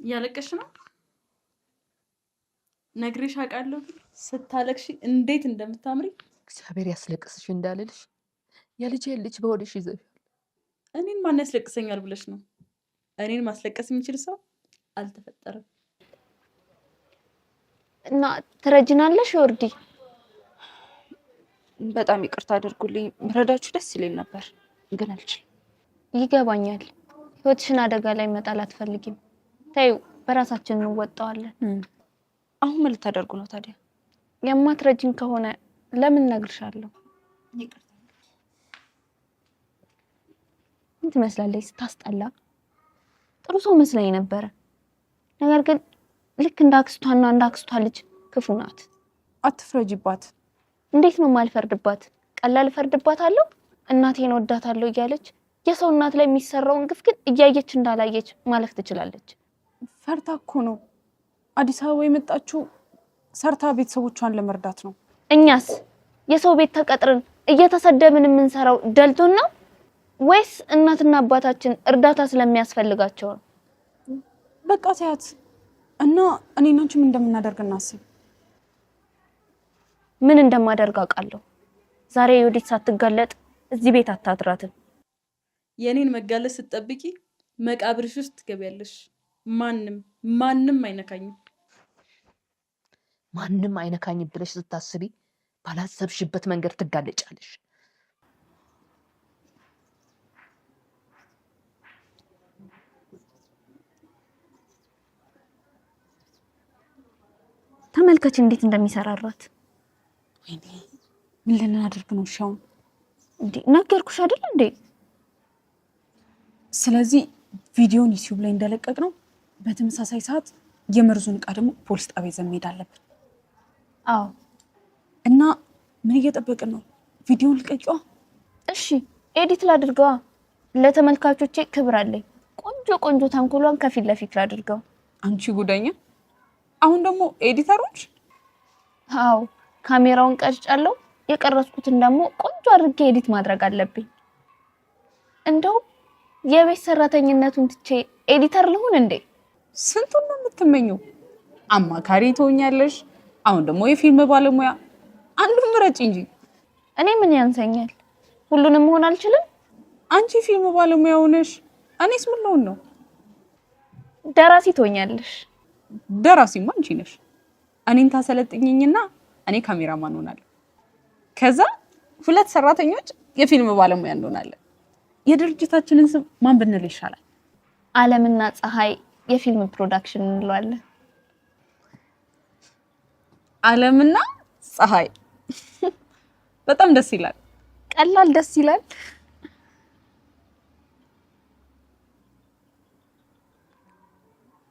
እያለቀሽ ነው? ነግሬሽ አውቃለሁ። ግን ስታለቅሺ እንዴት እንደምታምሪ። እግዚአብሔር ያስለቅስሽ እንዳልልሽ የልጄ ልጅ በሆድሽ ይዘሻል። እኔን ማን ያስለቅሰኛል ብለሽ ነው? እኔን ማስለቀስ የሚችል ሰው አልተፈጠረም። እና ትረጅናለሽ ወርዲ? በጣም ይቅርታ አድርጉልኝ። ብረዳችሁ ደስ ይለኝ ነበር ግን አልችልም። ይገባኛል። ህይወትሽን አደጋ ላይ መጣል አትፈልጊም። ተይው፣ በራሳችን እንወጣዋለን። አሁን ምን ልታደርጉ ነው ታዲያ? የማትረጅኝ ከሆነ ለምን እነግርሻለሁ? ምን ትመስላለች? ስታስጠላ። ጥሩ ሰው መስላኝ ነበረ። ነገር ግን ልክ እንደ አክስቷና እንደ አክስቷ ልጅ ክፉ ናት። አትፍረጂባት። እንዴት ነው የማልፈርድባት? ቀላል እፈርድባታለሁ? እናቴን ወዳታለሁ እያለች የሰው እናት ላይ የሚሰራውን ግፍ ግን እያየች እንዳላየች ማለፍ ትችላለች። ፈርታ እኮ ነው አዲስ አበባ የመጣችው፣ ሰርታ ቤተሰቦቿን ለመርዳት ነው። እኛስ የሰው ቤት ተቀጥረን እየተሰደብን የምንሰራው ደልቶን ነው ወይስ እናትና አባታችን እርዳታ ስለሚያስፈልጋቸው ነው? በቃ ተያት እና እኔና አንቺ ምን እንደምናደርግ እናስብ። ምን እንደማደርግ አውቃለሁ። ዛሬ ዮዲት ሳትጋለጥ እዚህ ቤት አታድራትም። የእኔን መጋለጥ ስትጠብቂ መቃብርሽ ውስጥ ትገቢያለሽ። ማንም ማንም አይነካኝም። ማንም አይነካኝም ብለሽ ስታስቢ ባላሰብሽበት መንገድ ትጋለጫለሽ። ተመልከች እንዴት እንደሚሰራራት። ወይኔ ምን ልናደርግ ነው? እሺ አሁን እንዴ ነገርኩሽ አይደል እንዴ? ስለዚህ ቪዲዮን ዩቲዩብ ላይ እንደለቀቅ ነው በተመሳሳይ ሰዓት የመርዙን እቃ ደግሞ ፖሊስ ጣቢያ ይዘን መሄድ አለብን። አዎ። እና ምን እየጠበቅን ነው? ቪዲዮን ልቀቂዋ። እሺ edit ላድርገዋ። ለተመልካቾቼ ክብር አለኝ። ቆንጆ ቆንጆ ተንኮሏን ከፊት ለፊት ላድርገው። አንቺ ጉደኛ! አሁን ደግሞ editor ኦች። አዎ ካሜራውን ቀርጫለሁ። የቀረጽኩትን ደግሞ ቆንጆ አድርጌ edit ማድረግ አለብኝ። እንደው የቤት ሰራተኝነቱን ትቼ editor ልሁን እንዴ? ስንቱን ነው የምትመኘው? አማካሪ ትሆኛለሽ። አሁን ደግሞ የፊልም ባለሙያ። አንዱን ምረጭ እንጂ። እኔ ምን ያንሰኛል? ሁሉንም መሆን አልችልም። አንቺ ፊልም ባለሙያ ሆነሽ እኔስ ምን ልሆን ነው? ደራሲ ትሆኛለሽ። ደራሲማ አንቺ ነሽ። እኔን ታሰለጥኝኝና እኔ ካሜራማን ሆናለሁ። ከዛ ሁለት ሰራተኞች የፊልም ባለሙያ እንሆናለን። የድርጅታችንን ስም ማን ብንል ይሻላል? አለምና ፀሐይ የፊልም production እንለዋለን። አለምና ፀሐይ በጣም ደስ ይላል። ቀላል ደስ ይላል።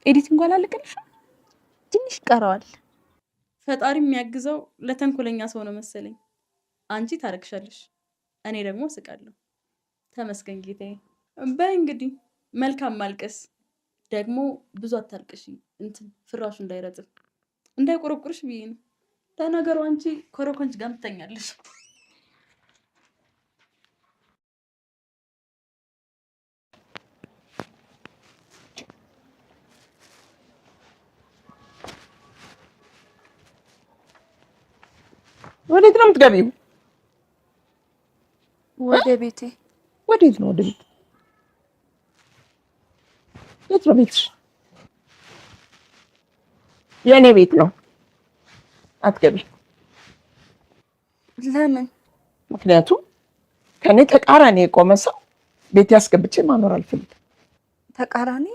Editing አላለቀልሽም? ትንሽ ይቀረዋል። ፈጣሪ የሚያግዘው ለተንኮለኛ ሰው ነው መሰለኝ። አንቺ ታረግሻለሽ፣ እኔ ደግሞ እስቃለሁ። ተመስገን ጌታዬ። በይ እንግዲህ መልካም ማልቀስ። ደግሞ ብዙ አታልቅሺ፣ እንትን ፍራሹ እንዳይረጥብ እንዳይቆረቁርሽ ብዬ ነው። ለነገሩ አንቺ ኮረኮንች ጋር ትተኛለሽ። ወዴት ነው የምትገቢው? ወደ ቤቴ። ወዴት ነው? ወደ ቤት? የት ነው ቤትሽ? የእኔ ቤት ነው። አትገቢ። ለምን? ምክንያቱም ከእኔ ተቃራኒ የቆመ ሰው ቤት ያስገብቼ ማኖር አልፈልግም። ተቃራኒ?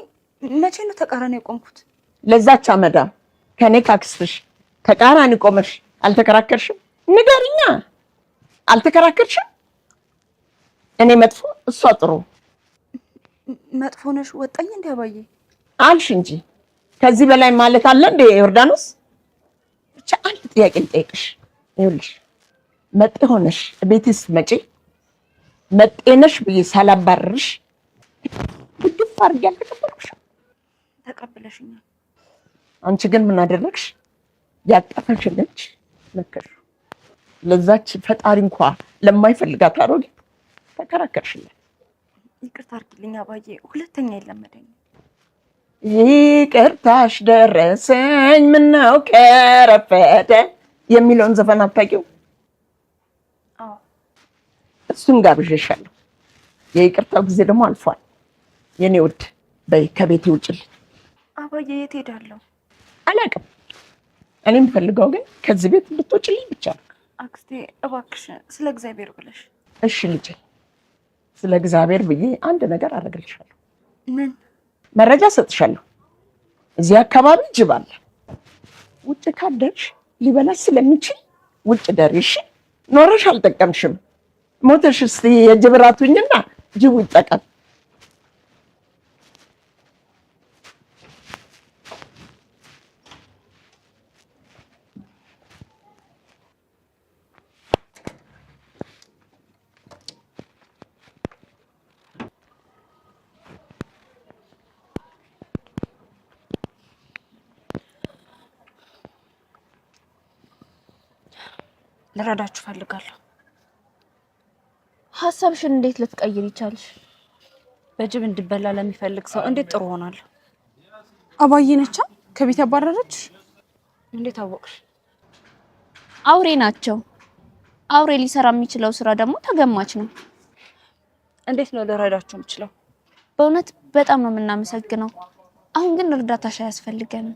መቼ ነው ተቃራኒ የቆምኩት? ለዛች አመዳም ከእኔ ካክስትሽ ተቃራኒ ቆመሽ አልተከራከርሽም? ንገሪኛ፣ አልተከራከርሽም? እኔ መጥፎ እሷ ጥሩ። መጥፎ ነሽ ወጣኝ እንዲ አባዬ አልሽ እንጂ ከዚህ በላይ ማለት አለ እንዴ? ዮርዳኖስ፣ ብቻ አንድ ጥያቄ ልጠይቅሽ። ይኸውልሽ መጤ ሆነሽ ቤቴ ስትመጪ መጤ ነሽ ብዬ ሳላባርርሽ ግድፍ አድርጌ አልተቀበልኩሽም። ተቀብለሽኛል። አንቺ ግን ምን አደረግሽ? ያቀፈሽን እጅ ነከርሽው። ለዛች ፈጣሪ እንኳ ለማይፈልጋት አሮጊት ተከራከርሽለት። ይቅርታ አድርጊልኝ አባዬ፣ ሁለተኛ የለመደኝም። ይቅርታሽ ደረሰኝ ምነው ከረፈደ የሚለውን ዘፈን አታውቂው? እሱን ጋብዤሻለሁ። የይቅርታው ጊዜ ደግሞ አልፏል። የኔ ውድ በይ ከቤቴ ውጭልኝ። አባዬ የት ሄዳለሁ? አላውቅም። እኔ የምፈልገው ግን ከዚህ ቤት እንድትወጪልኝ ብቻ ነው። አክስቴ እባክሽ ስለ እግዚአብሔር ብለሽ። እሺ ልጄ፣ ስለ እግዚአብሔር ብዬ አንድ ነገር አደርግልሻለሁ። ምን? መረጃ እሰጥሻለሁ። እዚህ አካባቢ ጅብ አለ። ውጭ ካደርሽ ሊበላሽ ስለሚችል ውጭ ደሪ። እሺ? ኖረሽ አልጠቀምሽም። ሞተሽ እስኪ የጅብ ራት ሁኚና ጅቡ ይጠቀም። ልረዳችሁ ፈልጋለሁ። ሀሳብሽን እንዴት ልትቀይር ይቻልሽ? በጅብ እንድበላ ለሚፈልግ ሰው እንዴት ጥሩ ሆናለሁ? አባዬ ነቻ ከቤት ያባረረች። እንዴት አወቅሽ? አውሬ ናቸው። አውሬ ሊሰራ የሚችለው ስራ ደግሞ ተገማች ነው። እንዴት ነው ልረዳችሁ የምችለው? በእውነት በጣም ነው የምናመሰግነው። አሁን ግን እርዳታሽ አያስፈልገንም።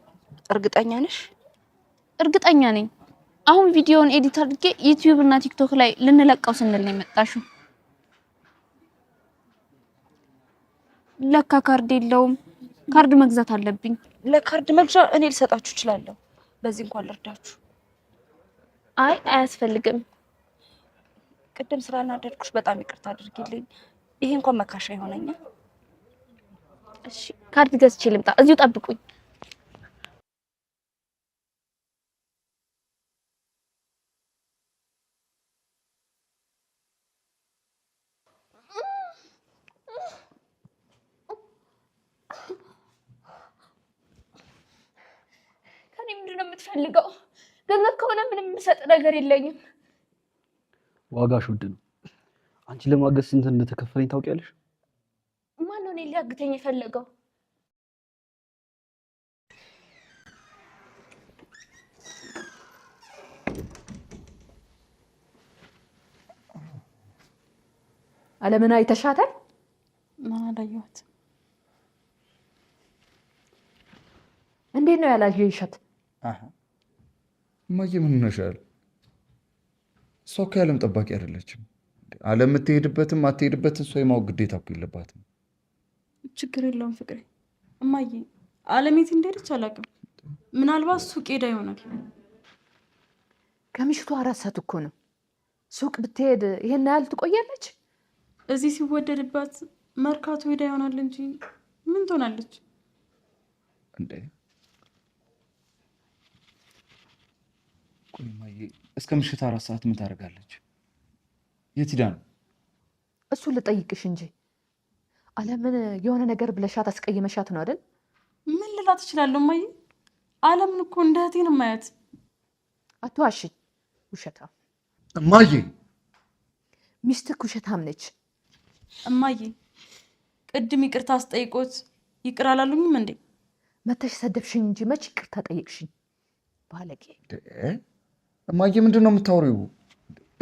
እርግጠኛ ነሽ? እርግጠኛ ነኝ። አሁን ቪዲዮውን edit አድርጌ ዩቲዩብ እና ቲክቶክ ላይ ልንለቀው ስንል ነው የመጣሽው። ለካ ካርድ የለውም። ካርድ መግዛት አለብኝ። ለካርድ መግዣ እኔ ልሰጣችሁ እችላለሁ። በዚህ እንኳን ልርዳችሁ። አይ አያስፈልግም። ቅድም ስላናደድኩሽ በጣም ይቅርታ አድርጊልኝ። ይሄ እንኳን መካሻ ይሆነኛል። እሺ ካርድ ገዝቼ ልምጣ። እዚሁ ጠብቁኝ። ከኔ ምንድን ነው የምትፈልገው? ገንዘብ ከሆነ ምንም የምሰጥ ነገር የለኝም። ዋጋሽ ውድ ነው። አንቺ ለማገዝ ስንት እንደተከፈለኝ ታውቂያለሽ? ማነው እኔን ሊያግተኝ የፈለገው? አለምን አይተሻታል? አላየኋትም። እንዴት ነው ያላየሻት? እማዬ ምን ሆነሻል? እሷ እኮ የዓለም ጠባቂ አይደለችም። ዓለም የምትሄድበትም አትሄድበትም እሷ የማወቅ ግዴታ እኮ የለባትም። ችግር የለውም ፍቅሬ። እማዬ ዓለም የት እንደሄደች አላውቅም። ምናልባት ሱቅ ሄዳ ይሆናል። ከምሽቱ 4 ሰዓት እኮ ነው። ሱቅ ብትሄድ ይሄን ያህል ትቆያለች? እዚህ ሲወደድባት መርካቶ ሄዳ ይሆናል እንጂ ምን ትሆናለች? እንዴ ቆይ እማዬ እስከ ምሽት 4 ሰዓት ምን ታደርጋለች? የት ሄዳ ነው? እሱን ልጠይቅሽ እንጂ ዓለምን የሆነ ነገር ብለሻት አስቀይመሻት ነው አይደል? ምን ልላት እችላለሁ እማዬ? ዓለምን እኮ እንደ እህቴ ነው የማያት። አትዋሽኝ፣ ውሸታም እማዬ። ሚስትህ ውሸታም ነች። እማዬ ቅድም ይቅርታ አስጠይቆት ይቅር አላሉኝም እንዴ? መተሽ ሰደብሽኝ እንጂ መች ይቅርታ ጠየቅሽኝ? ባለጌ። እማዬ ምንድን ነው የምታወሪው?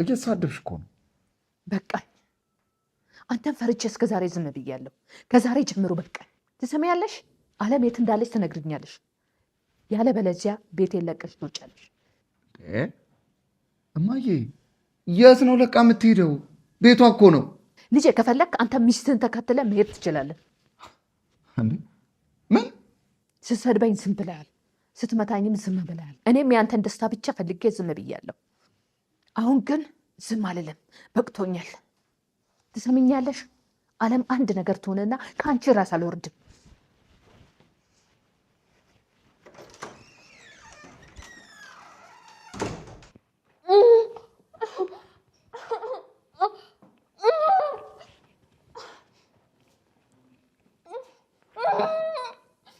እየተሳደብሽ እኮ ነው። በቃኝ። አንተን ፈርቼ እስከ ዛሬ ዝም ብያለሁ። ከዛሬ ጀምሮ በቃኝ። ትሰሚያለሽ? ዓለም የት እንዳለች ትነግሪኛለሽ። ያለበለዚያ ቤቴን ለቀሽ ትወጫለሽ። እማዬ የት ነው ለቃ የምትሄደው? ቤቷ እኮ ነው። ልጄ ከፈለክ አንተ ሚስትህን ተከትለ መሄድ ትችላለህ። ምን ስትሰድበኝ ዝም ብለሃል፣ ስትመታኝም ዝም ብለሃል። እኔም ያንተን ደስታ ብቻ ፈልጌ ዝም ብያለሁ። አሁን ግን ዝም አልልም፣ በቅቶኛል። ትሰሚኛለሽ? ዓለም አንድ ነገር ትሆንና ከአንቺ ራስ አልወርድም።